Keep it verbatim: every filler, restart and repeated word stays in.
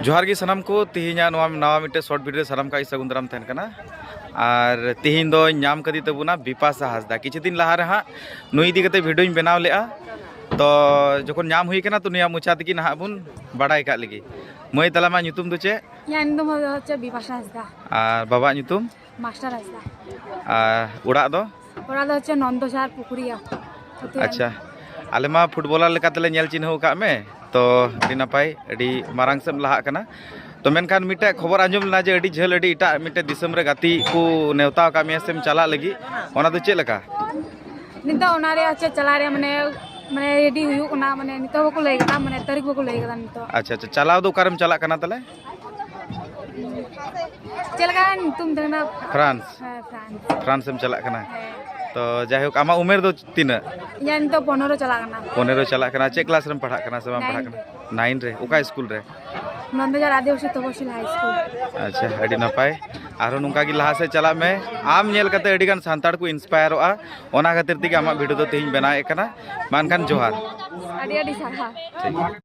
ᱡᱚᱦᱟᱨ ᱜᱮ ᱥᱟᱱᱟᱢ ᱠᱚ, ᱛᱤᱦᱤᱧᱟᱜ ᱱᱚᱣᱟ ᱱᱟᱣᱟ ᱢᱤᱫᱴᱮᱡ ᱥᱚᱨᱴ ᱵᱷᱤᱰᱤᱭᱳ ᱨᱮ ᱥᱟᱱᱟᱢ ᱠᱚ ᱥᱟᱹᱜᱩᱱ ᱫᱟᱨᱟᱢ ᱛᱟᱦᱮᱱ ᱠᱟᱱᱟ᱾ ᱟᱨ ᱛᱤᱦᱤᱧ ᱫᱚᱧ ᱧᱟᱢ ᱠᱟᱫᱮ ᱛᱟᱵᱚᱱᱟ ᱵᱤᱯᱟᱥᱟ ᱦᱟᱸᱥᱫᱟ᱾ ᱠᱤᱪᱷᱩ ᱫᱤᱱ ᱞᱟᱦᱟ ᱨᱮ ᱦᱟᱸᱜ ᱱᱩᱭ ᱤᱫᱤ ᱠᱟᱛᱮ ᱵᱷᱤᱰᱤᱭᱳᱧ ᱵᱮᱱᱟᱣ ᱞᱮᱫᱼᱟ᱾ ᱛᱚ ᱡᱚᱠᱷᱚᱱ ᱧᱟᱢ ᱦᱩᱭ ᱠᱟᱱᱟ, ᱛᱚ ᱱᱩᱭᱟᱜ ᱢᱚᱪᱟ ᱛᱮᱜᱮ ᱱᱟᱦᱟᱜ ᱵᱚᱱ ᱵᱟᱲᱟᱭ ᱠᱟᱜ ᱞᱮᱜᱮ᱾ ᱢᱟᱹᱭ ᱛᱟᱞᱟ, ᱟᱢᱟᱜ ᱧᱩᱛᱩᱢ ᱫᱚ ᱪᱮᱫ? ᱤᱧᱟᱹᱜ ᱧᱩᱛᱩᱢ ᱫᱚ ᱦᱚᱪᱪᱷᱮ ᱵᱤᱯᱟᱥᱟ ᱦᱟᱸᱥᱫᱟ᱾ ᱟᱨ ᱵᱟᱵᱟᱣᱟᱜ ᱧᱩᱛᱩᱢ? ᱢᱟᱥᱴᱟᱨ ᱦᱟᱸᱥᱫᱟ᱾ ᱟᱨ ᱚᱲᱟᱜ ᱫᱚ? ᱚᱲᱟᱜ ᱫᱚ ᱦᱚᱪᱪᱷᱮ ᱱᱚᱱᱫᱚᱥᱟᱦᱟᱨ ᱯᱩᱠᱷᱩᱨᱤᱭᱟ᱾ ᱟᱪᱪᱷᱟ, ᱟᱞᱮ ᱢᱟ ᱯᱷᱩᱴᱵᱚᱞᱟᱨ ᱞᱮᱠᱟ ᱛᱮᱞᱮ ᱧᱮᱞ ᱪᱤᱱᱦᱟᱹᱣ ᱟᱠᱟᱫ ᱢᱮ, ᱛᱚ ᱟᱹᱰᱤ ᱱᱟᱯᱟᱭ, ᱟᱹᱰᱤ ᱢᱟᱨᱟᱝ ᱥᱮᱫ ᱮᱢ ᱞᱟᱦᱟᱜ ᱠᱟᱱᱟ᱾ ᱛᱚ ᱢᱮᱱᱠᱷᱟᱱ ᱢᱤᱫᱴᱮᱡ ᱠᱷᱚᱵᱚᱨ ᱟᱸᱡᱚᱢ ᱞᱮᱱᱟ ᱡᱮ ᱟᱹᱰᱤ ᱡᱷᱟᱹᱞ, ᱟᱹᱰᱤ ᱮᱴᱟᱜ ᱢᱤᱫᱴᱮᱡ ᱫᱤᱥᱚᱢ ᱨᱮ ᱜᱟᱛᱮᱜ ᱠᱚ ᱱᱮᱣᱛᱟ ᱟᱠᱟᱫ ᱢᱮᱭᱟ ᱥᱮᱢ ᱪᱟᱞᱟᱜ ᱞᱟᱹᱜᱤᱫ, ᱚᱱᱟ ᱫᱚ ᱪᱮᱫ ᱞᱮᱠᱟ? ᱱᱤᱛᱚᱜ ᱚᱱᱟ ᱨᱮᱭᱟᱜ ᱦᱚᱪᱪᱷᱮ ᱪᱟᱞᱟᱜ ᱨᱮᱭᱟᱜ ᱢᱟᱱᱮ, ᱢᱟᱱᱮ ᱨᱮᱰᱤ ᱦᱩᱭᱩᱜ ᱠᱟᱱᱟ, ᱢᱟᱱᱮ ᱱᱤᱛᱚᱜ ᱵᱟᱠᱚ ᱞᱟᱹᱭ ᱠᱟᱫᱟ, ᱢᱟᱱᱮ ᱛᱟᱹᱨᱤᱠᱷ ᱵᱟᱠᱚ ᱞᱟᱹᱭ ᱠᱟᱫᱟ ᱱᱤᱛᱚᱜ᱾ ᱟᱪᱪᱷᱟ, ᱟᱪᱪᱷᱟ, ᱪᱟᱞᱟᱣ ᱫᱚ ᱚᱠᱟᱨᱮᱢ ᱪᱟᱞᱟᱜ ᱠᱟᱱᱟ ᱛᱟᱦᱞᱮ? ᱪᱮᱫ ᱞᱮᱠᱟ ᱧᱩᱛᱩᱢ ᱛᱟᱦᱮᱱᱟ? ᱯᱷᱨᱟᱱᱥ᱾ ᱦᱮᱸ, ᱯᱷᱨᱟᱱᱥ᱾ ᱯᱷᱨᱟᱱᱥ ᱮᱢ ᱪᱟᱞᱟᱜ ᱠᱟᱱᱟ? ᱦᱮᱸ᱾ ᱛᱚ ᱡᱟᱭᱦᱳᱠ, ᱟᱢᱟᱜ ᱩᱢᱮᱨ ᱫᱚ ᱛᱤᱱᱟᱹᱜ? ᱤᱧᱟᱹᱜ ᱱᱤᱛᱚᱜ ᱯᱚᱱᱮᱨᱚ ᱪᱟᱞᱟᱜ ᱠᱟᱱᱟ᱾ ᱯᱚᱱᱮᱨᱚ ᱪᱟᱞᱟᱜ ᱠᱟᱱᱟ᱾ ᱪᱮᱫ ᱠᱞᱟᱥ ᱨᱮᱢ ᱯᱟᱲᱦᱟᱜ ᱠᱟᱱᱟ ᱥᱮ ᱵᱟᱢ ᱯᱟᱲᱦᱟᱜ ᱱᱟᱭᱤᱱ ᱠᱟᱱᱟ? ᱨᱮ᱾ ᱱᱟᱭᱤᱱ ᱨᱮ᱾ ᱚᱠᱟ ᱥᱠᱩᱞ ᱨᱮ? ᱱᱚᱱᱫᱚᱡᱟᱲ ᱟᱹᱫᱤᱵᱟᱹᱥᱤ ᱛᱚᱯᱚᱥᱤᱞ ᱦᱟᱭ ᱥᱠᱩᱞ᱾ ᱟᱪᱪᱷᱟ, ᱟᱹᱰᱤ ᱱᱟᱯᱟᱭ᱾ ᱟᱨᱦᱚᱸ ᱱᱚᱝᱠᱟ ᱜᱮ ᱞᱟᱦᱟ ᱥᱮᱫ ᱪᱟᱞᱟᱜ ᱢᱮ᱾ ᱟᱢ ᱧᱮᱞ ᱠᱟᱛᱮ ᱟᱹᱰᱤ ᱜᱟᱱ ᱥᱟᱱᱛᱟᱲ ᱠᱚ ᱤᱱᱥᱯᱟᱭᱟᱨᱚᱜᱼᱟ, ᱚᱱᱟ ᱠᱷᱟᱹᱛᱤᱨ ᱛᱮᱜᱮ ᱟᱢᱟᱜ ᱵᱷᱤᱰᱤᱭᱳ ᱫᱚ ᱛᱮᱦᱮᱧ ᱵᱮᱱᱟᱣᱮᱫ ᱠᱟᱱᱟ᱾ ᱢᱟ ᱮᱱᱠᱷᱟᱱ ᱡᱚᱦᱟᱨ᱾ ᱟᱹᱰᱤ ᱟᱹᱰᱤ ᱥᱟᱨᱦᱟᱣ᱾ ᱴᱷᱤᱠ᱾